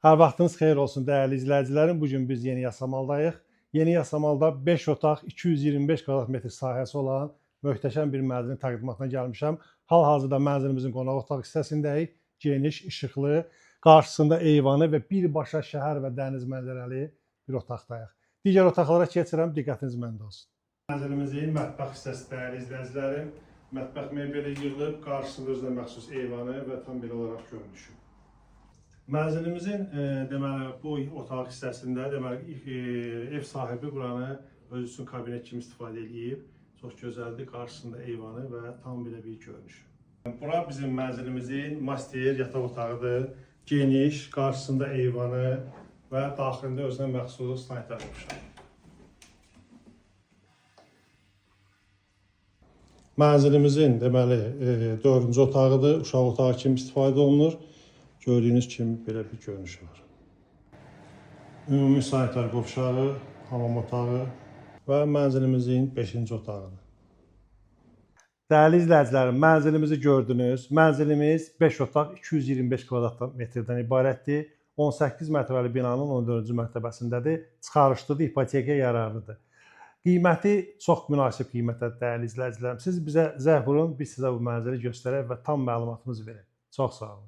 Hər vaxtınız xeyir olsun dəyərli izləyicilərim. Bu gün biz Yeni Yasamaldayıq. Yeni Yasamalda 5 otaq, 225 kvadrat metr sahəsi olan möhtəşəm bir mənzilin təqdimatına gəlmişəm. Hal-hazırda mənzilimizin qonaq otaq hissəsindəyik. Geniş, işıqlı, qarşısında eyvanı və birbaşa şəhər və dəniz mənzərəli bir otaqdayıq. Digər otaqlara keçirəm, diqqətiniz məndə olsun. Mənzilimizin mətbəx hissəsi dəyərli izləyicilərim. Mətbəx mebeli yığılıb, qarşısında özünə məxsus eyvanı və tam belə olaraq görünüşü. Mənzilimizin deməli bu otaq hissəsində deməli ev sahibi buranı özü üçün kabinet kimi istifadə eləyib. Çox gözəldir. Qarşısında eyvanı və tam belə bir görünüş. Bura bizim mənzilimizin master yataq otağıdır. Geniş, qarşısında eyvanı və daxilində özünə məxsus sanitar qovşağı. Mənzilimizin deməli dördüncü otağıdır. Uşaq otağı kimi istifadə olunur. Gördüyünüz kimi belə bir görünüşü var. Ümumi sanitar qovşağı, hamam otağı və mənzilimizin 5-ci otağıdır. Dəyərli izləyicilərim, mənzilimizi gördünüz. Mənzilimiz 5 otaq, 225 kvadrat metrdən ibarətdir. 18 mərtəbəli binanın 14-cü mərtəbəsindədir. Çıxarışlıdır, ipotekaya yararlıdır. Qiyməti çox münasib qiymətədir dəyərli izləyicilərim. Siz bizə zəng vurun, biz sizə bu mənzili göstərək və tam məlumatımızı verək. Çox sağ olun.